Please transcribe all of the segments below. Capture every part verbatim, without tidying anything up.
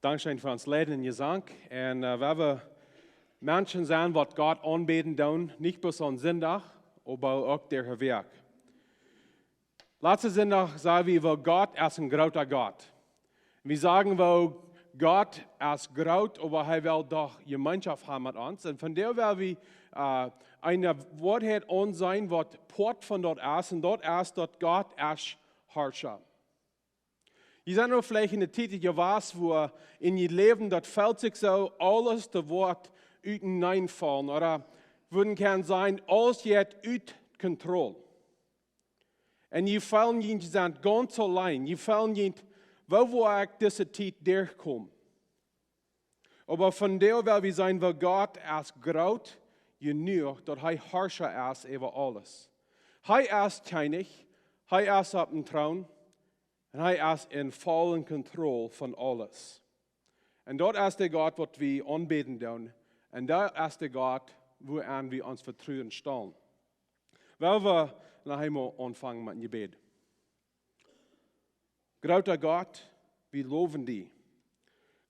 Dankscheen fa ons Leiden un Jesank. Un äh, wie haben Menschen sien, waut Gott aunbäden doonen, nich bloos aun Sindach, oba uk derch de Wäakj. Latsten Sindach säden wie, woo Gott es een groota Gott. Wie säden, woo Gott es groot, oba hee well doch Jemeenschoft haben met ons. Un vondoag well wie äh, eene Woarheit aunseenen, waut Poat von daut es, un daut es, daut Gott es Harscha. Jie sent nu veleicht enne Tiet jewast, wua en jun Läwen daut felt sikj soo, aules daut woat uteneen faulen, ooda wie kjennen sajen, aules jeit ut Kontroll. Un jie feelen, jie sent gaunz auleen. Jie feelen, jie, woo woa ekj dise Tiet derchkomen? Oba vondoag well wie seenen, woo Gott es groot jenuach, daut hee Harscha es äwa aules. Hee es Kjennich, hee es opp dän Troon, un hee es en volle Kontroll von aules. Un daut es de Gott, waut wie aunbäden doonen. Un daut es de Gott, wua wie ons Vetruen stalen. Well wie noch eemol aunfangen met een Jebäd. Groota Gott, wie lowen die.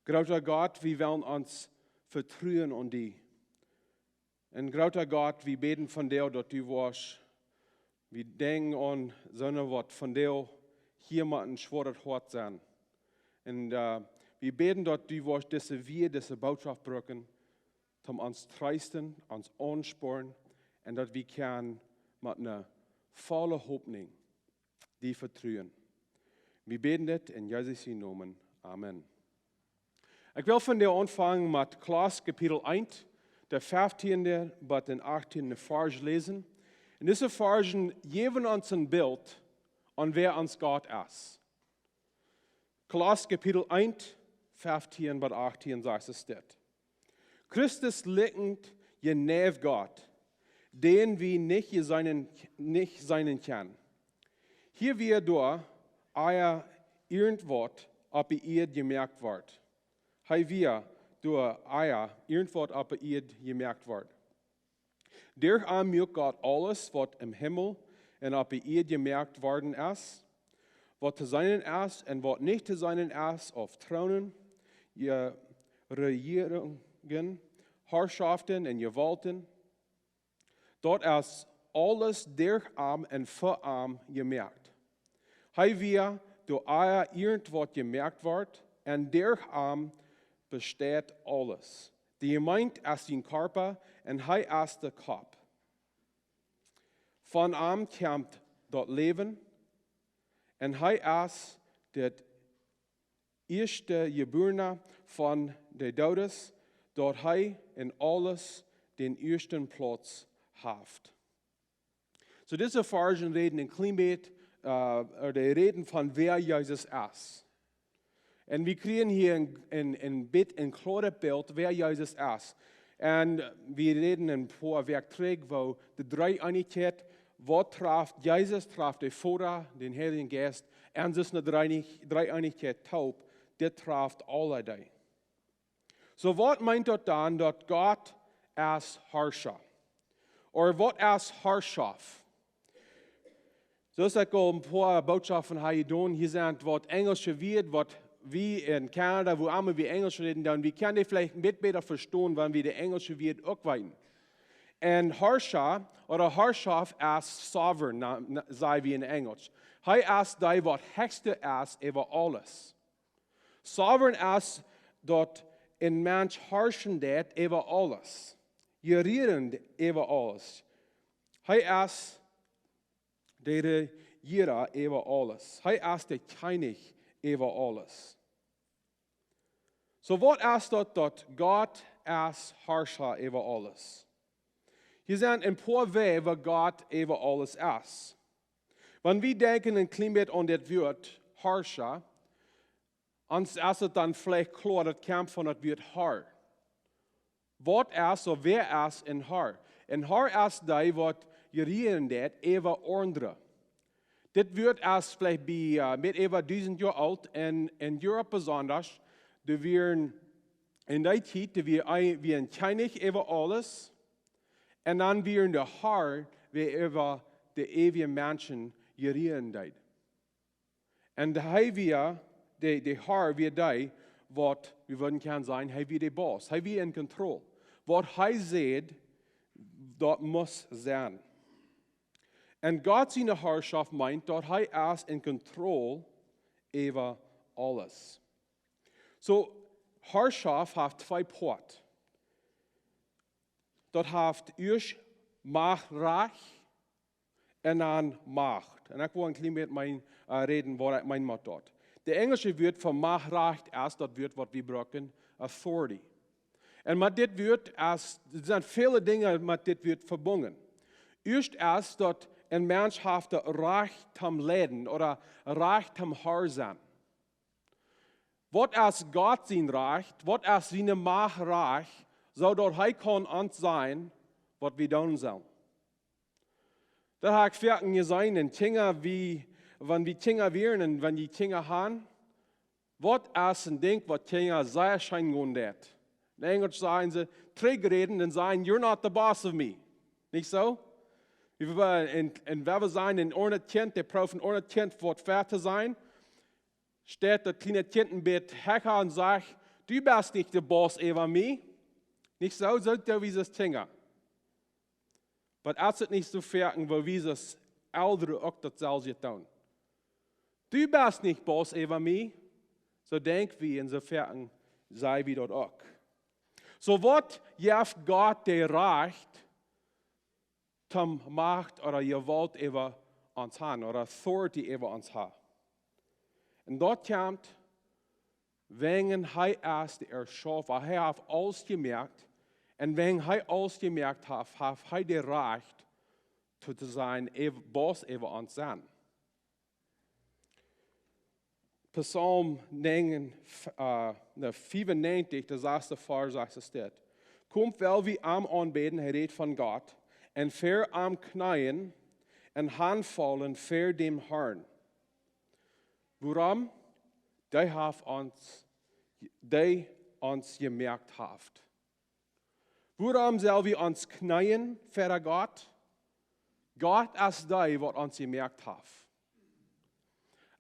Groota Gott, wie wellen ons vetruen aun die. Un groota Gott, wie bäden vondoag, daut du woascht, wie denkjen aun soone, waut vondoag hia met een schwoaret Hoat sent. Un äh, wie bäden, daut du woascht dise Wieed, dise Botschoft brucken, om ons treesten, ons aunspornen, un daut wie kjennen met eene volle Hopninj die vetruen. Wie bäden dit en Jesus sienen Nomen. Amen. Ekj well vondoag aunfangen met Kolossa Kapitel eent, de fieftieende bat dän achtieenden Varsch läsen. Un dise Varschen jäwen ons een Bilt aun, wäa ons Gott es. Kolossa Kapitel eent, fieftieen bat achtieen sajcht et dit: Christus likjent jeneiw Gott, dän wie nich seenen, nich seenen kjennen. Hee wia doa, ea irjentwaut opp de Ieed jemoakt wort. Hee wia doa, ea irjentwaut opp de Ieed jemoakt wort. Derch am muak Gott aules, waut em Himmel un opp de Ieed jemoakt worden es, waut to seenen es un waut nich to seenen es, auf Tronen, je Rejierungen, Harschoften un Jewaulten. Daut es aules derch am un fa am jemoakt. Hee wia doa, ea irjentwaut jemoakt wort, un derch am besteit aules. De Jemeent es sien Kjarpa un hee es de Kopp. Von am kjemt daut Läwen, un hee es daut Ieeschtjebuarna von de Doodes, daut hee en aules dän ieeschten Plauz haft. Soo, dise Varschen räden een kjlien bät, äh, ooda dee räden von, wäa Jesus es. Un wie kjrieen hia een, een, een bät een kloaret Bilt, wäa Jesus es. Un wie räden een poa Wäakj trigj, woo de Dreeeenichkjeit, waut traft Jesus, traft de Voda, dän Heiljen Jeist, un soo eene Dreeeenich-, Dreeeenichkjeit toop, dit traft aule dee. Soo, waut meent daut dan, daut Gott es Harscha? Ooda waut es Harschoft? Soo aus ekj aul een poa Botschoften hab jedonen, hia sent waut enjelsche Wieed, waut wie en Kanada, wua emma wie Enjelsch räden, dan wie kjennen dee veleicht een bät bäta vestonen, wan wie de enjelsche Wieed uk weeten. Un Harscha, ooda Harschoft es sovereign, na, na, saj wie en Enjelsch. Hee es dee, waut hechste es äwa aules. Sovereign es daut een Mensch harschen deit äwa aules. Rejieren äwa aules. Hee es de Rejiera äwa aules. Hee es de Kjennich äwa aules. Soo, waut es daut, daut Gott es Harscha äwa aules? Hia sent een poa Wäaj, woo Gott äwa aules es. Wan wie denkjen een kjlien bät aun dit Wuat Harscha, ons es et dan veleicht kloa, daut kjemt von daut Wuat Har. Waut es, ooda wäa es een Har? Een Har es dee, waut rejieren deit äwa aundre. Dit Wuat es veleicht bie, äh, met äwa dusent Joa oolt un en Europa besonda, doa wieren en dee Tiet, doa wia een, wia een Kjennich äwa aules, un dan wia de Har, waut äwa de äwje Menschen rejieren deed. Un hee wia, de, de Har wia dee, waut wie wudden kjennen sajen, hee wia de Boss, hee wia en Kontroll. Waut hee säd, daut must sennen. Un Gott siene Harschoft meent, daut hee es en Kontroll äwa aules. Soo, Harschoft haft twee Poat. Daut haft ieescht Macht, Rajcht un dan Macht. Un ekj well een kjlien bät meen, äh, räden, waut ekj meen met daut. De enjelsche Wuat fa Macht, Rajcht es daut Wuat, waut wie brucken, authority. Un met dit Wuat es, doa sent väle Dinja met dit Wuat vebungen. Ieescht es daut een Mensch haft daut Rajcht toom leiden ooda Rajcht toom Har sennen. Waut es Gott sien Rajcht? Waut es siene Macht, Rajcht, soo daut hee kaun ons sajen, waut wie doonen sellen? Daut hab ekj foaken jeseenen, en Kjinja, wie, wan wie Kjinja wieren un wan dee Kjinja han, waut es een Dinkj, waut Kjinja sea scheen gonen deit? En Enjelsch sajen see, trigjräden un sajen, "You're not the boss of me." Nich soo? Wie, wie, en, en wan wie sajen, een aundret Kjint, dee prooft een aundret Kjint waut väa to sajen, steit daut kjliene Kjint een bät hecha un sajcht, "Du best nich de Boss äwa mie." Nich soo? Soo doo wie aus Kjinja. Oba es et nich soo foaken, woo wie aus Elren uk daut selwje doonen? "Du best nich Boss äwa mie." Soo denkj wie un soo foaken saj wie daut uk. Soo waut jeft Gott de Rajcht toom Macht ooda Jewault äwa ons han, ooda authority äwa ons han? Un daut kjemt, wäajen hee es de Erschaufa, hee haft aules jemoakt, un wäajen hee aules jemoakt haft, haft hee de Rajcht to, to sennen, äw-, Boss äwa ons sennen. Psalm näajen, äh, ne, fiefunäajentich, de sasta Varsch, sajcht et dit: "Komt, well wie am aunbäden", hee rät von Gott, "un ver am kjneeen un hanfaulen ver däm Harn." Wuarom? Dee haft ons, dee ons jemoakt haft. Wuarom sell wie ons kjneeen ver Gott? Gott es dee, waut ons jemoakt haft.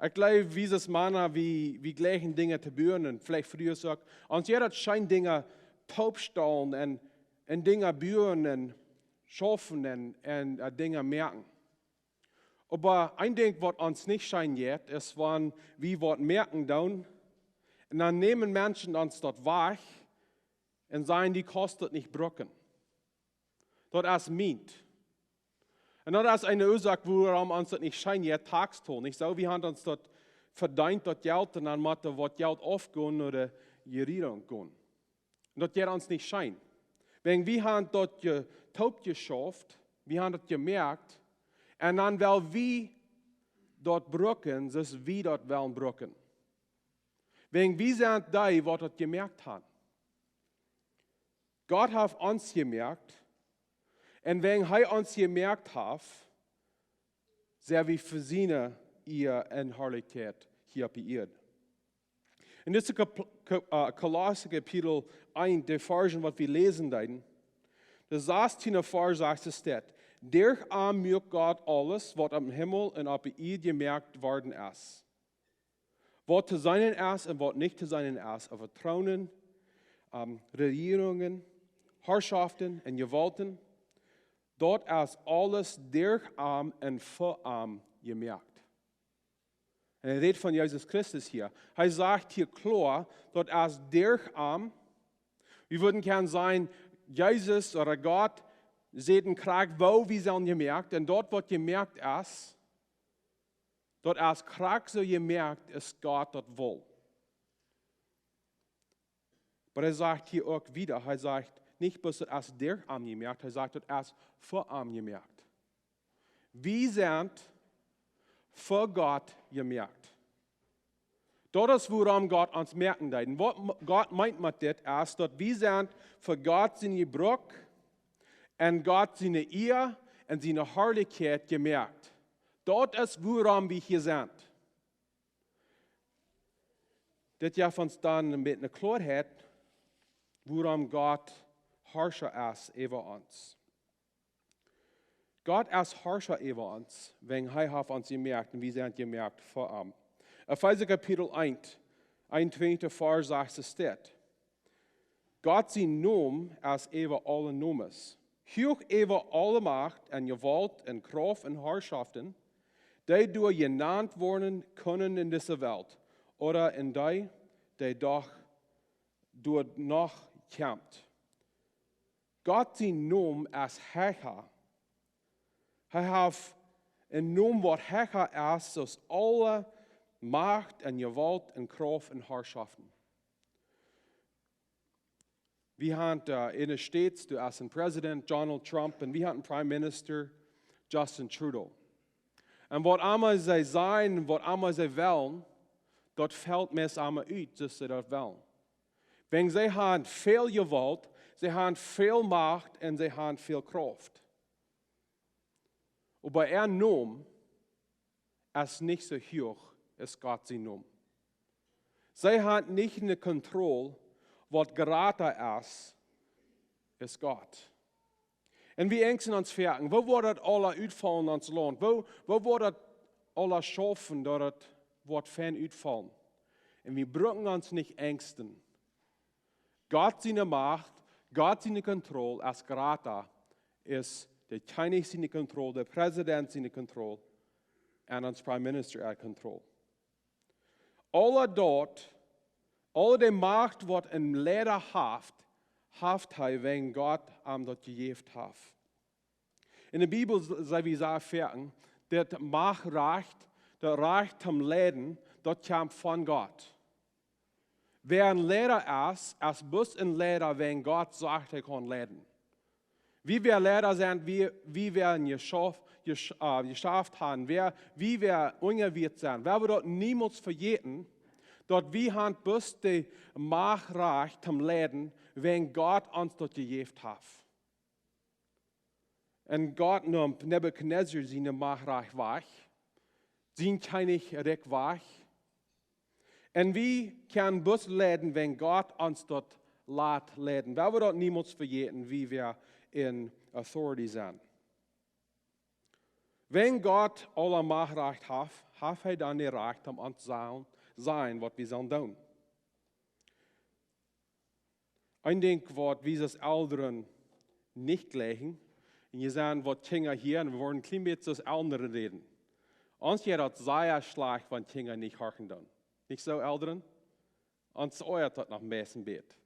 Ekj jleew, wie aus Mana, wie, wie jlikjen Dinja to buen un veleicht Frues uk. Ons jeit daut scheen, Dinja toopstalen un, un Dinja buen un schaufen un, un, äh, Dinja moaken. Oba een Dinkj, waut ons nich scheen jeit, es, wan wie waut moaken doonen un dan nämen Menschen ons daut wajch un sajen, "Du kaust daut nich brucken. Daut es mient." Un daut es eene Uasoak, wuarom ons daut nich scheen jeit, Tax to, nich soo? Wie haben ons daut vedeent, daut Jelt, un dan mott waut Jelt aufgonen no de Rejierunk gonen. Un daut jeit ons nich scheen. Wäajen wie haben daut je-, toopjeschauft, wie haben daut jemoakt, un dan well wie daut brucken, soo aus wie daut wellen brucken. Wäajen wie sent dee, waut daut jemoakt haben. Gott haft ons jemoakt, un wäajen hee ons jemoakt haft, sent wie fa siene Ea un Harlichkjeit hia opp de Ieed. En dit Kap-, Ka-, äh, Kolossa Kapitel eent, de Varschen, waut wie läsen deeden, de sastiende Varsch sajcht et dit: "Derch am muak Gott aules, waut em Himmel un opp de Ieed jemoakt worden es. Waut to seenen es un waut nich to seenen es, äwa Tronen, ähm, Rejierungen, Harschoften un Jewaulten. Daut es aules derch am un fa am jemoakt." Un hee rät von Jesus Christus hia. Hee sajcht hia kloa, daut es derch am. Wie wudden kjennen sajen, Jesus ooda Gott säd krakjt, woo wie sent jemoakt. Un daut, waut jemoakt es, daut es krakjt soo jemoakt, aus Gott daut well. Oba hee sajcht hia uk wieda, hee sajcht nich bloos, daut es derch am jemoakt, hee sajcht, daut es fa am jemoakt. Wie sent fa Gott jemoakt. Daut es, wuarom Gott ons moaken deed. Un waut m-, Gott meent met dit es, daut wie sent fa Gott sien Jebruck un Gott siene Ea un siene Harlichkjeit jemoakt. Daut es, wuarom wie hia sent. Dit jeft ons dan een bät Kloarheit, wuarom Gott Harscha es äwa ons. Gott es Harscha äwa ons, wäajen hee haft ons jemoakt un wie sent jemoakt fa am. Efeesa Kapitel eent, eenuntwintich Varsch sas steit: Gott sien Nomen es äwa aule Nomes, huach äwa aule Macht un Jewault un Krauft un Harschoften, dee doa jenant woaren kunnen en dise Welt, ooda en dee, dee doch doa noch kjemt. Gott sien Nomen es hecha. Hee haft een Nomen waut hecha es aus aule Macht un Jewault un Krauft un Harschoften. Wie haben, äh, en de States, doa es een President, Donald Trump, un wie haben een Prime Minister, Justin Trudeau. Un waut emma see sajen, waut emma see wellen, daut felt meist emma ut, soo aus see daut wellen. Wäajen see haben väl Jewault, see haben väl Macht un see haben väl Krauft. Oba äa Nomen es nich soo huach aus Gott sien Nomen. See haben nich eene Kontroll, waut jrata es aus Gott. Un wie enjsten ons foaken, woo woat daut aula utfaulen en ons Launt? Woo, woo woat daut aula schaufen, daut et woat fein utfaulen? Un wie brucken ons nich enjsten. Gott siene Macht, Gott siene Kontroll es jrata aus de Kjennich siene Kontroll, de President siene Kontroll un ons Prime Minister äa Kontroll. Aule daut, aule de Macht waut een Leida haft, haft hee wäajen Gott am daut jejäft haft. En de Bibel s-, saj wie sea foaken, daut Machtrajcht, daut Rajcht toom leiden, daut kjemt von Gott. Wäa een Leida es, es bloos een Leida wäajen Gott sajcht, hee kaun leiden. Wie wäa Leida sent, wie, wie wäa een Jeschauf-, Jesch-, äh, Jeschaft haben, wäa, wie wäa unjawäajen sent. Wie woaren daut niemols vejäten, daut wie haben bloos de Machtrajcht toom leiden, wäajen Gott ons daut jejäft haft. Un Gott neem Nebukadnezar siene Machtrajcht wajch, sien Kjennichrikj wajch. Un wie kjennen bloos leiden, wäajen Gott ons daut lat leiden. Wie woaren daut niemols vejäten, wie wäa en authority sent. Wäajen Gott aule Machtrajcht haft, haft hee dan daut Rajcht, om ons to sajen, waut wie sellen doonen. Een Dinkj, waut wie aus Elren nich jlikjen, un jie sent waut Kjinja hia, un wie woaren een kjlien bät aus Elren räden. Ons jeit daut sea schlajcht, wan Kjinja nich horchen doonen. Nich soo, Elren? Ons oajat daut noch een bät.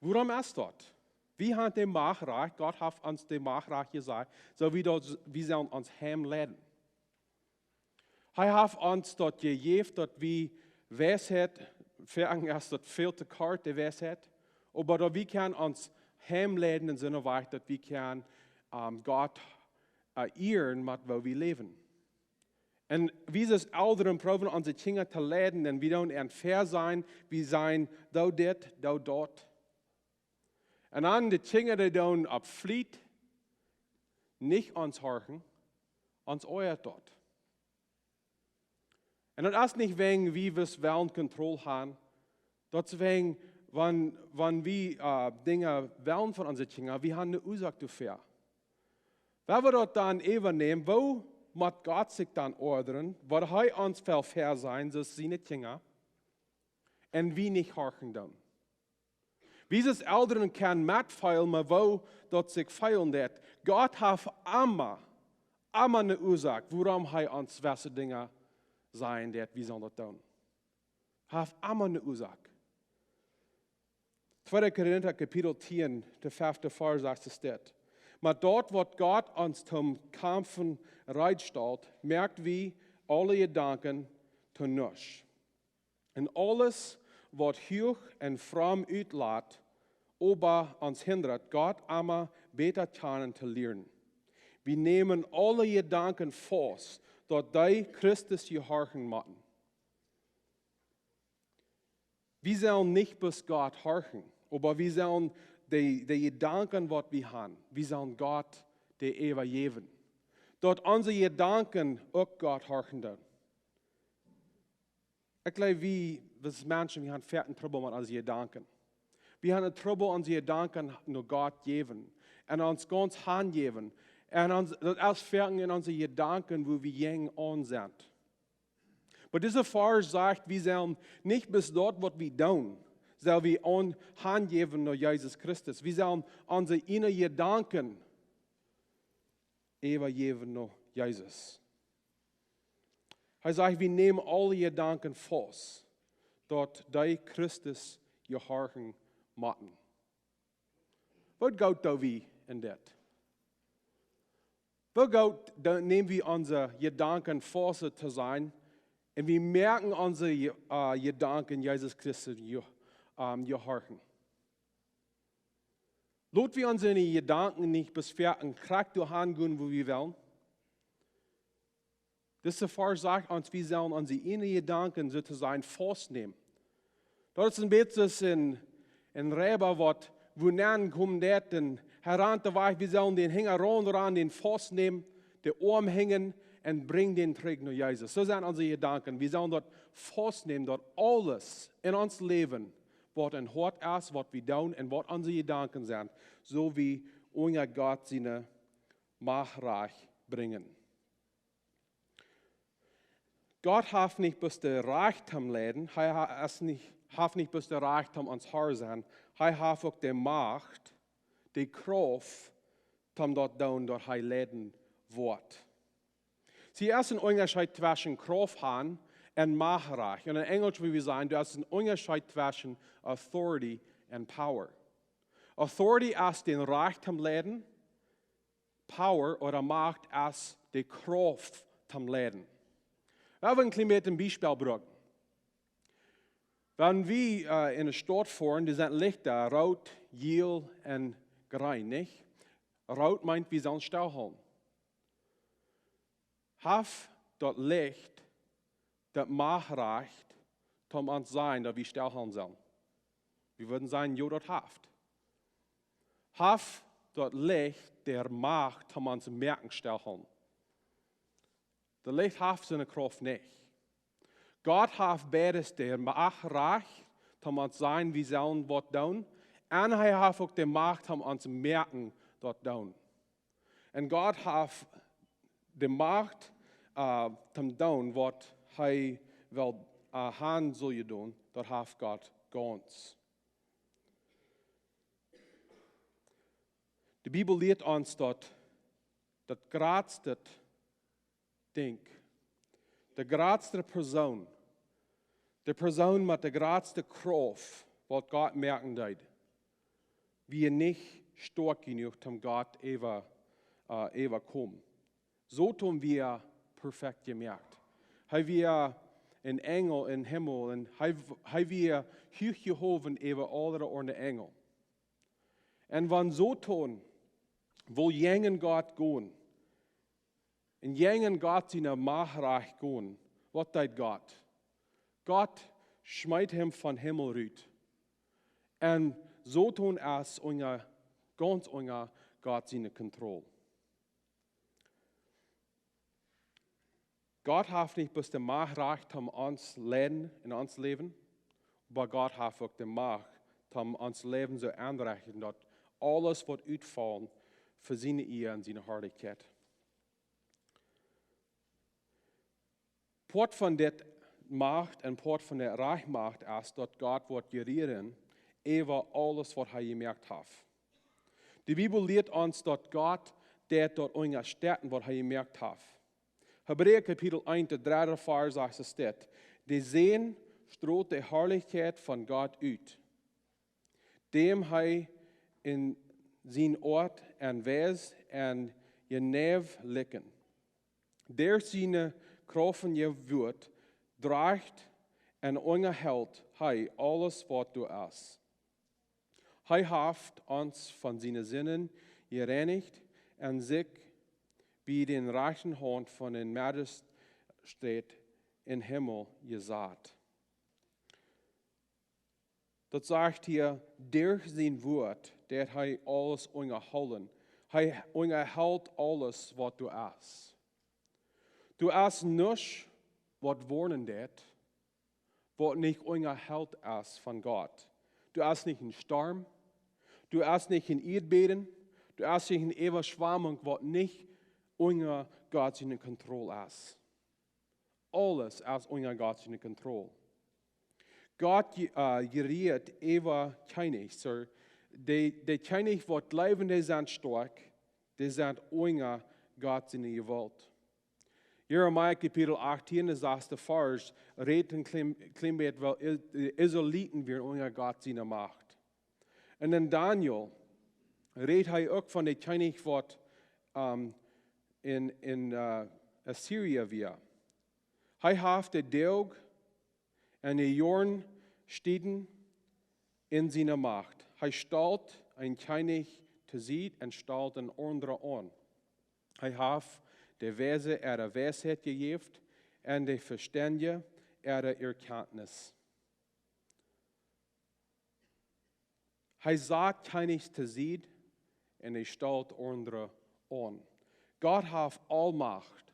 Wuarom es daut? Wie haben de Machtrajcht, Gott haft ons de Machtrajcht jesajcht, soo wie daut, wie sellen ons Heim leiden. Hee haft ons daut jejäft, daut wie Weisheit, foaken es daut väl too kort, de Weisheit, oba daut wie kjennen ons Heim leiden en soone Wies, daut wie kjennen, ähm, Gott, äh, ieren met woo wie läwen. Un wie aus Elren proowen onse Kjinja to leiden, un wie doonen an väasajen, wie sajen, doo dit, doo daut. Un dan de Kjinja, dee doonen opp Fliet nich ons horchen, ons oajat daut. Un daut es nich wäajen wie bloos wellen Kontroll haben, daut es wäajen, wan, wan wie, äh, Dinja wellen von onse Kjinja, wie haben eene Uasoak doafäa. Wan wie daut dan äwanämen, woo mott Gott sikj dan ordren, waut hee ons well väasajen, soo aus siene Kjinja, un wie nich horchen doonen? Wie aus Elren kjennen metfeelen, oba woo daut sikj feelen deit. Gott haft emma, emma eene Uasoak, wuarom hee ons jewesse Dinja sajen deit, wie sellen daut doonen. Haft emma eene Uasoak. Tweede Korinta Kapitel tieen, de fefte Varsch sajcht et dit: Oba daut, waut Gott ons toom Kaumfen reed stalt, moakt wie aule Jedanken to nuscht. Un aules, waut huach un fromm utlat, oba ons hindrat, Gott emma bäta kjanen to lieren. Wie nämen aule Jedanken faust, daut dee Christus jehorchen motten. Wie sellen nich bloos Gott horchen, oba wie sellen de, de Jedanken, waut wie haben, wie sellen Gott dee äwajäwen. Daut onse Jedanken uk Gott horchen doonen. Ekj jleew, wie, wie Menschen, wie haben foaken Trubbel met onse Jedanken. Wie haben Trubbel, onse Jedanken no Gott jäwen. Un ons gaunz hanjäwen. Un ons, daut es foaken en onse Jedanken, wua wie jäajen aun sent. Oba dise Varsch sajcht, wie sellen nich bloos daut, waut wie doonen, sell wie aun hanjäwen no Jesus Christus. Wie sellen onse ieejne Jedanken äwajäwen no Jesus. Hee sajcht, wie nämen aule Jedanken faust, daut dee Christus jehorchen motten. Waut goot doo wie en dit? Waut goot doo, näm wie onse Jedanken faust to sennen un wie moaken onse Je-, äh, Jedanken Jesus Christus je-, ähm, jehorchen? Lot wie onse Jedanken nich bloos foaken krakjt doahan gonen, wua wie wellen? Dise Varsch sajcht ons, wie sellen onse ieejne Jedanken soo to sajen faustnämen. Daut es een bät soo aus een, een Reiba, waut wua nenkomen deit, un hee rant wajch, wie sellen dän hinjaraun rannen, dän faustnämen, de Oarm henjen un brinjen dän trigj no Jesus. Soo sent onse Jedanken. Wie sellen daut faustnämen, daut aules en ons Läwen, waut em Hoat es, waut wie doonen un waut onse Jedanken sent, sell wie unja Gott siene Macht brinjen. Gott haft nich bloos daut Rajcht toom leiden, hee ha-, es nich, haft nich bloos daut Rajcht toom ons Har sennen, hee haft uk de Macht, de Krauft, toom daut doonen, daut hee leiden woat. See, doa es een Unjascheet tweschen Krauft han un Macht. Un en Enjlisch wudd wie sajen, doa es een Unjascheet tweschen authority un power. Authority es daut Rajcht toom leiden, power ooda Macht es de Krauft toom leiden. Wie haben een kjlien bät een Biespel jebrukt. Wan wie, äh, en de Staut foaren, doa sent Lichta, root, jäl un jreen, nich? Root meent, wie sellen stillhoolen. Haft daut Licht daut Macht, toom ons sajen, daut wie stillhoolen sellen? Wie wudden sajen, jo, daut haft. Haft daut Licht de Macht, toom ons moaken stillhoolen? Daut Licht haft soone Krauft nich. Gott haft beides, de Macht, toom ons sajen, wie sellen waut doonen, un hee haft uk de Macht, toom ons moaken daut doonen. Un Gott haft de Macht, äh, toom doonen, waut hee well, äh, han sull doonen, daut haft Gott gaunz. De Bibel lieet ons daut, daut jratste Dinkj, de jratste Persoon, de Persoon met de jratste Krauft, waut Gott moaken deed, wia nich stoakj jenuach, om Gott äwa, äh, äwakomen. Soton wia perfekt jemoakt. Hee wia een Enjel em Himmel un hee, hee wia huach jehowen äwa aule aundre Enjel. Un wan Soton wull jäajen Gott gonen, un jäajen Gott siene Macht gonen, waut deed Gott? Gott schmeet am vom Himmel rut. Un Soton es unja, gaunz unja Gott siene Kontroll. Gott haft nich bloos de Macht, om ons to leiden en ons Läwen, oba Gott haft uk de Macht, om ons Läwen soo entorechten, daut aules woat utfaulen fa siene Ea un siene Harlichkjeit. Poat von dit Macht un Poat von dit Rajcht Macht es, daut Gott woat rejieren äwa aules, waut hee jemoakt haft. De Bibel lieet ons, daut Gott deit daut unjastetten, waut hee jemoakt haft. Hebräa Kapitel eent, de dredde Varsch sajcht dit: De Sän strolt de Harlichkjeit von Gott ut, däm hee en siene Oat un Wies un Jeneiw likjt. Derch siene Krauft un Wuat drajcht un unjahelt hee aules, waut doa es. Hee haft ons von siene Sinden jereinicht un sikj bie de rajchte Haunt von dän Magistraut em Himmel jesat. Daut sajcht hia, derch sien Wuat deit hee aules unjahoolen. Hee unjahelt aules, waut doa es. Doa es nuscht, waut woaren deit, waut nich unjaholt es von Gott. Doa es nich een Storm, doa es nich een Ieedbäden, doa es nich eene Äwaschwamunk, waut nich unja Gott siene Kontroll es. Aules es unja Gott siene Kontroll. Gott je- äh, jerieet äwa Kjennichs. So, de, de Kjennichs waut jleewen, dee sent stoakj, dee sent unja Gott siene Jewault. Jeremia Kapitel achtieen, de sasste Varsch, rät een kjlien, kjlien bät, wiels Is- de Israeliten wieren unja Gott siene Macht. Un en Daniel rät hee uk von de Kjennich waut ähm, en, en äh, Assyrien wia. Hee haft de Doag un de Joaren stieden en siene Macht. Hee stalt een Kjennich to Sied un stalt een aundra aun. Hee haft de Weise äare Weisheit jejäft un de Vestendje äare Erkjantnis. Hee sat Kjennichs to Sied un hee stalt aundre aun. Gott haft aule Macht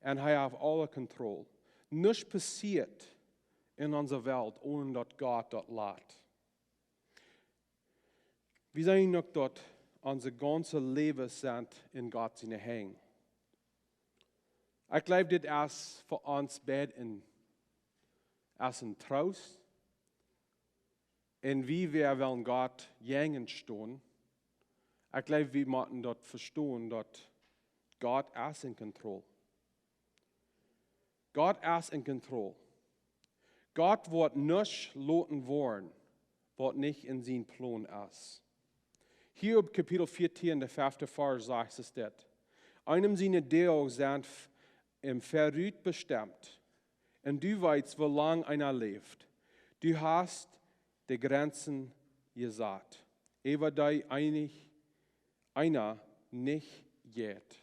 un hee haft aule Kontroll. Nuscht passieet en onse Welt, onen daut Gott daut lat. Wie seenen uk daut onse gaunze Läwes sent en Gott siene Henj. Ekj jleew, dit es fa ons beid een, es een Troost. Un wie, wäa wellen Gott jäajen stonen, ekj jleew, wie motten daut vestonen, daut Gott es en Kontroll. Gott es en Kontroll. Gott woat nuscht loten woaren, waut nich en sien Plon es. Hiob Kapitel vieetieen, de fefte Varsch, sajcht et dit: Eenem siene Doag sent f- em Verut bestemt, un du weetst, woo lang eena läft. Du hast de Grenzen jesat, äwa dee eena nich jeit.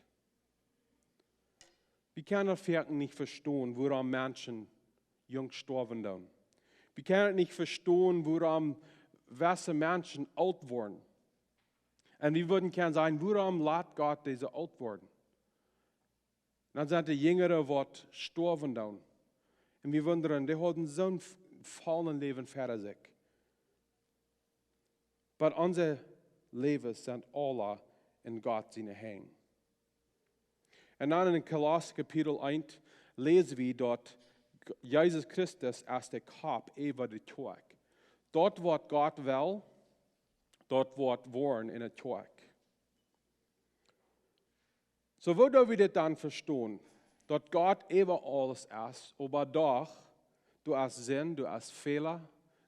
Wie kjennen daut foaken nich vestonen, wuarom Menschen junk stoawen doonen. Wie kjennen daut nich vestonen, wuarom jewesse Menschen oolt woaren. Un wie wudden kjennen sajen, wuarom lat Gott dise oolt woaren? Dan sent de Jinjare waut stoawen doonen. Un wie wundren, dee hauden soon f- vollen Läwen ver sikj. Oba onse Läwes sent aula en Gott siene Henj. Un dan en Kolossa Kapitel eent läs wie daut Jesus Christus es de Kopp äwa de Kjoakj. Daut waut Gott well, daut woat woaren en de Kjoakj. So, woo doo wie dit dan vestonen? Daut Gott äwa aules es, oba doch, doa es Sind, doa es Fäla,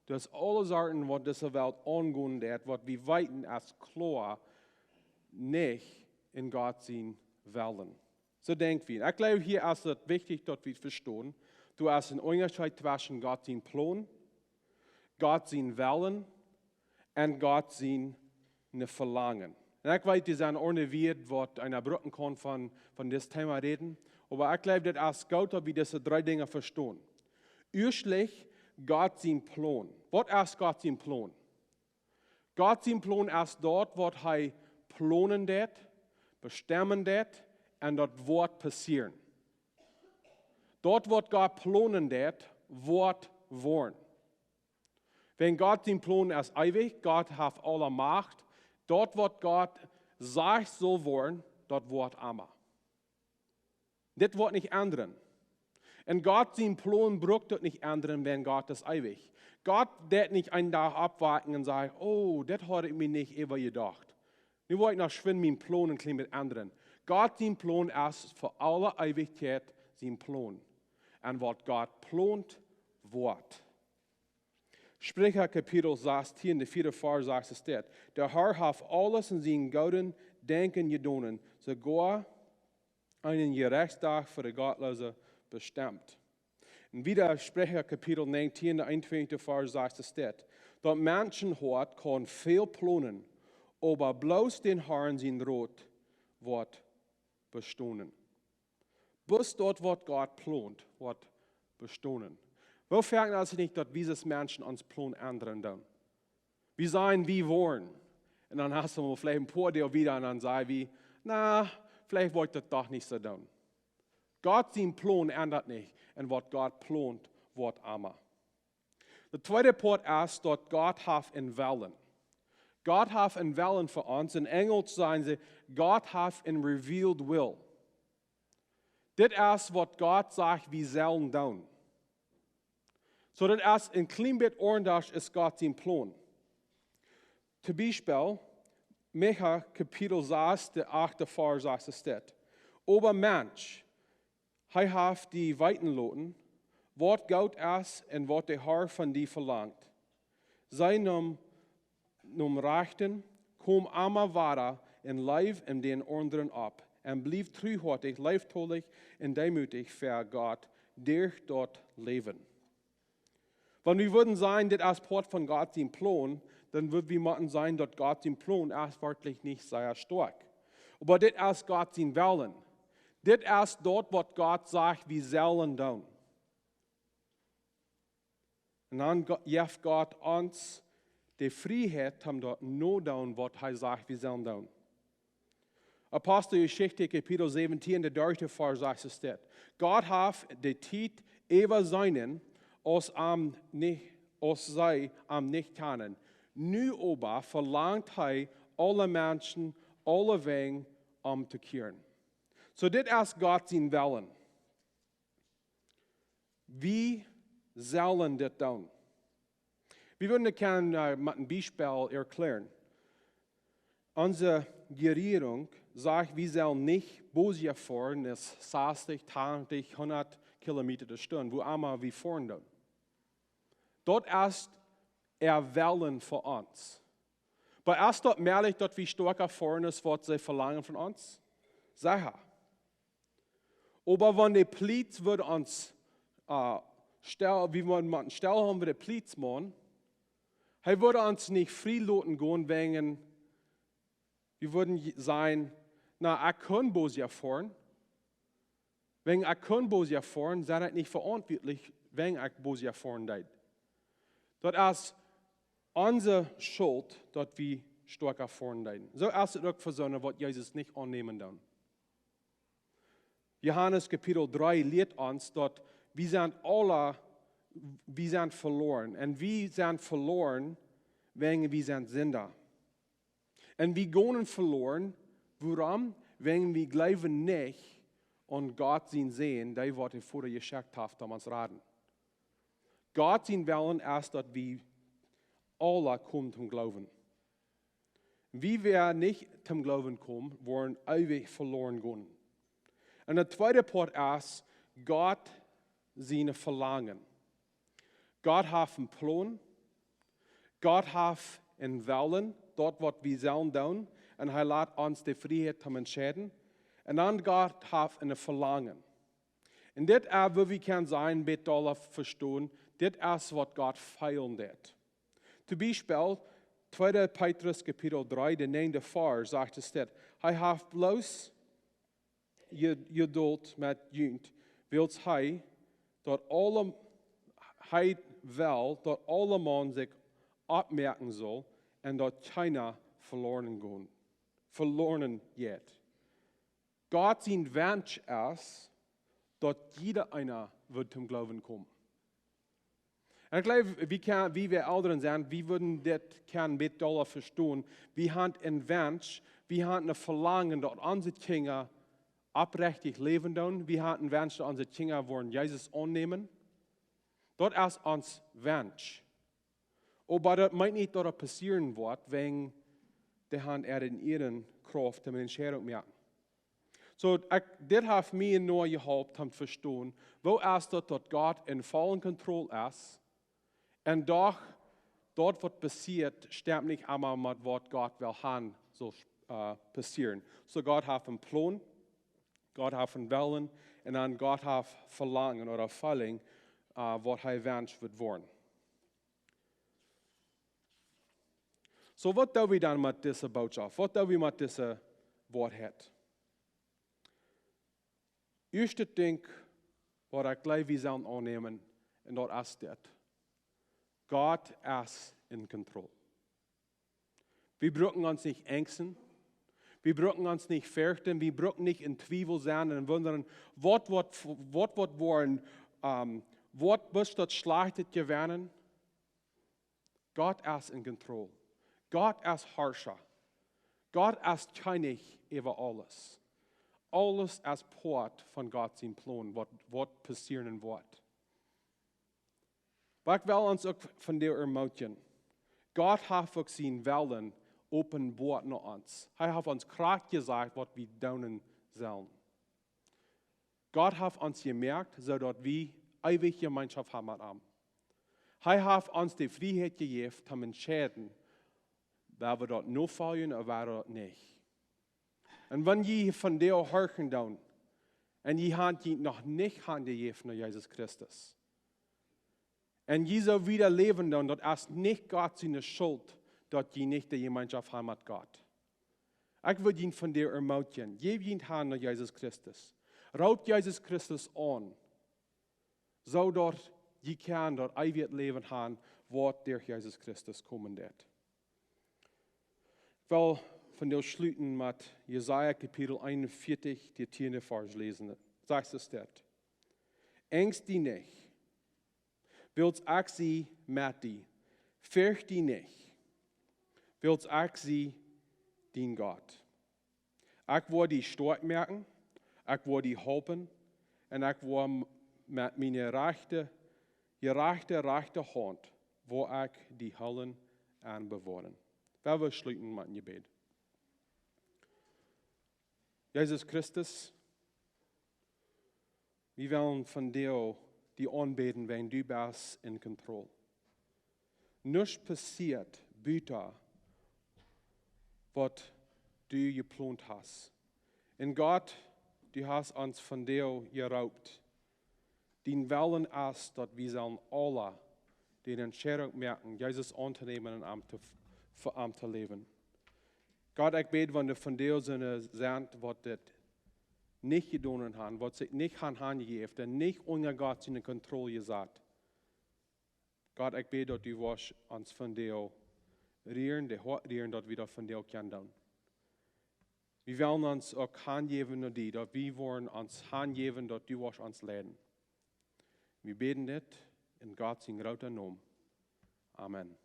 doa es aule Sachen, waut dise Welt aungonen deit, waut wie weeten es kloa nich en Gott sien Wellen. So denkj wie. Ekj jleew, hia es et wichtich, daut wie vestonen, doa es een Unjascheet tweschen Gott sien Plon, Gott sien Wellen un Gott siene Velangen. Un ekj weet, dit sent aundre Wieed, waut eena brucken kaun von, von dit Thema räden. Oba ekj jleew, dit es goot, daut wie dise dree Dinja vestonen. Ieeschtlich Gott sien Plon. Waut es Gott sien Plon? Gott sien Plon es daut, waut hee plonen deit, bestemmen deit, un daut woat passieren. Daut, waut Gott plonen deit, woat woaren. Wan Gott sien Plon es eewich, Gott haft aule Macht, daut, waut Gott sajcht saul woaren, daut woat emma. Dit woat nich endren. Un Gott sien Plon brukt daut nich endren, wan Gott es eewich. Gott deit nich een Dach oppwaken un sajen: "Oh, dit haud ekj mie nich äwajedocht. Nu woa ekj noch schwind mienen Plon een kjlien bät endren." Gott sien Plon es fa aule Eewichkjeit sien Plon. Un waut Gott plont, woat. Spricha Kapitel sastieen, de vieede Varsch sajcht et dit: "De Herr haft aules en sien gooden Denkjen jedonen, soogoa eenen Jerechtsdach fa de Gottloose bestemt." Un wieda Spricha Kapitel näajentieen, de eenuntwintichste Varsch sajcht et dit: "Daut Menschenhoat kaun väl plonen, oba bloos dän Herrn sien Rot woat bestonen." Bloos daut, waut Gott plont, woat bestonen. Woo foaken es et nich, daut wie aus Menschen ons Plon endren doonen? Wie sajen, wie woaren. Un dan hast du veleicht een poa Doag wieda un dan saj wie: "Na, veleicht woa ekj daut doch nich soo doonen." Gott sien Plon endat nich. Un waut Gott plont, woat emma. De tweede Poat es, daut Gott haft een Wellen. Gott haft een Wellen fa ons. En Enjlisch sajen see: "God hath a revealed will." Dit es waut Gott sajcht wie sellen doonen. Soo, dit es een kjlien bät aundasch aus Gott sien Plon. Toom Biespel, Micha Kapitel sas, de achte Varsch sajcht et dit: Oba Mensch, hee haft die weeten loten, waut goot es un waut de Har von die velangt. Sien nom, nom rajchten, kom emma wada un leew en dän aundren opp, un bliew truhoatich, leeftolich un deemootich ver Gott derch daut Läwen. Wan wie wudden sajen, dit es Poat von Gott sien Plon, dan wudd wie motten sajen, daut Gott sien Plon es werkjlich nich sea stoakj. Oba dit es Gott sien Wellen. Dit es daut, waut Gott sajcht wie sellen doonen. Un dan go- jeft Gott ons de Frieheit, om daut no doonen, waut hee sajcht wie sellen doonen. Aposteljeschicht Kapitel säwentieen, de darde Varsch sajcht et dit: Gott haft de Tiet äwaseenen, aus am nich, aus see am nich kjanen. Nu oba velangt hee aule Menschen, aulewäajen omtokjieren. Soo, dit es Gott sien Wellen. Wie sellen dit doonen. Wie wudden daut kjennen, äh, met een Biespel erkjlären. Onse Rejierunk sajcht, wie sellen nich bosja foaren aus sastich, tachentich, hundat Kilometa de Stund, woo emma wie foaren doonen. Daut es äa Wellen fa ons. Oba es daut mäajlich, daut wie stoakja foaren aus waut see velangen von ons? Secha. Oba wan de Plieets wudd ons, äh, stell, wie wan, wan stell haben wie de Plieets, Maun, hee wudd ons nich frie loten gonen, wäajen, wie wudden j- sajen, na, ekj kunn bosja foaren. Wäajen ekj kunn bosja foaren, sie ekj nich veauntwuatlich, wäajen ekj bosja foaren deed. Daut es onse Schult, daut wie stoakja foaren deeden. Soo es et uk fa soone, waut Jesus nich aunnämen doonen. Johanes Kapitel dree lieet ons, daut wie sent aule, wie sent veloaren. Un wie sent veloaren, wäajen wie sent Sinda. Un wie gonen veloaren, wuarom? Wäajen wie jleewen nich aun Gott sien Sän, dee waut de Voda jeschekjt haft, om ons raden. Gott sien Wellen es, daut wie aule komen toom Gloowen. Wie, wäa nich toom Gloowen komen, woaren eewich veloaren gonen. Un de tweede Poat es Gott sien Velangen. Gott haft een Plon. Gott haft een Wellen, daut waut wie sellen doonen. Un hee lat ons de Frieheit toom entscheiden. Un dan Gott haft een Velangen. Un dit es, woo wie kjennen sajen, bät dolla vestonen, dit es waut Gott feelen deed. Toom Biespel, tweede Petrus Kapitel dree, de näajende Varsch, sajcht et dit: Hee haft bloos Je- Jedult met junt, wiels hee daut aule, hee well, daut aulemaun sikj oppmoaken sull un daut kjeena veloaren gonen, veloaren jeit. Gott sien Wensch es, daut jieda eena wudd toom Gloowen komen. Un ekj jleew, wie kjennen, wie, wie Elren sent, wie wudden dit kjennen bät dolla vestonen. Wie haben een Wensch, wie haben een Velangen, daut onse Kjinja oprechtich läwen doonen. Wie haben een Wensch, daut onse Kjinja woaren Jesus aunnämen. Daut es ons Wensch. Oba daut meent nich, daut et passieren woat, wäajen dee haben äare ieejne Krauft, om eene Entscheidunk moaken. Soo, ekj, dit haft mie enoa jeholpen toom vestonen, woo es daut, daut Gott en volle Kontroll es, un doch, daut waut passieet, stemt nich emma met waut Gott well haben, sull, äh, passieren. Soo, Gott haft een Plon, Gott haft een Wellen, un dan Gott haft Velangen ooda Feeling, äh, waut hee wenscht wudd woaren. Soo, waut doo wie dan met dise Bootschoft? Waut doo wie met dise Woarheit? Ieeschte Dinkj, waut ekj jleew, wie sellen aunnämen, un daut es dit: Gott es en Kontroll. Wie brucken ons nich enjsten. Wie brucken ons nich ferchten. Wie brucken nich en Twiewel sennen un wundren, waut, waut, waut, waut woaren, ähm, waut woat daut Schlajchtet jewennen. Gott es en Kontroll. Gott es Harscha. Gott es Kjennich äwa aules. Aules es Poat von Gott sien Plon, waut, waut passieren woat. Oba ekj well ons uk vondoag ermutigen. Gott haft uk sienen Wellen openboat no ons. Hee haft ons krakjt jesajcht, waut wie doonen sellen. Gott haft ons jemoakt, soo daut wie eewje Jemeenschoft haben met am. Hee haft ons de Frieheit jejäft, toom entscheiden, woa wie daut nofoljen ooda woa wie daut nich. Un wan jie vondoag horchen doonen, un jie haben junt noch nich hanjejäft no Jesus Christus, un jie soo wieda läwen doonen, daut es nich Gott siene Schult, daut jie nich de Jemeenschoft haben met Gott. Ekj well junt vondoag ermutigen, jäw junt han no Jesus Christus. Roop Jesus Christus aun, soo daut jie kjennen daut eewje Läwen han, waut derch Jesus Christus komen deit. Ekj well vondoag schluten met Jesaja Kapitel eenunvieetich, de tieende Varsch läsen. Sajcht et dit: Angst die nich, wiels ekj sie met die. Fercht die nich, wiels ekj sie dien Gott. Ekj woa die stoakj moaken, ekj woa die halpen, un ekj woa m-, met miene rajchte, jerajchte, rajchte Haunt woa ekj die hoolen un bewoaren. Well wie schluten met een Jebäd. Jesus Christus, wie wellen vondoag die aunbäden, wiels du best en Kontroll. Nuscht passieet buta waut du jeplont hast. Un Gott, du hast ons vondoag jeroopt. Dien Wellen es, daut wie sellen aule de Entscheidunk moaken, Jesus auntonämen un am to, fa am to läwen. Gott, ekj bäd, wan doa vondoag soone sent, waut dit nich jedonen haben, waut sikj nich han hanjejäft un nich unja Gott siene Kontroll jesat. Gott, ekj bäd, daut du woascht ons vondoag rieren, de Hoat rieren, daut wie daut vondoag kjennen doonen. Wie wellen ons uk hanjäwen no die, daut wie woaren ons hanjäwen, daut du woascht ons leiden. Wie bäden dit en Gott sien grooten Nomen. Amen.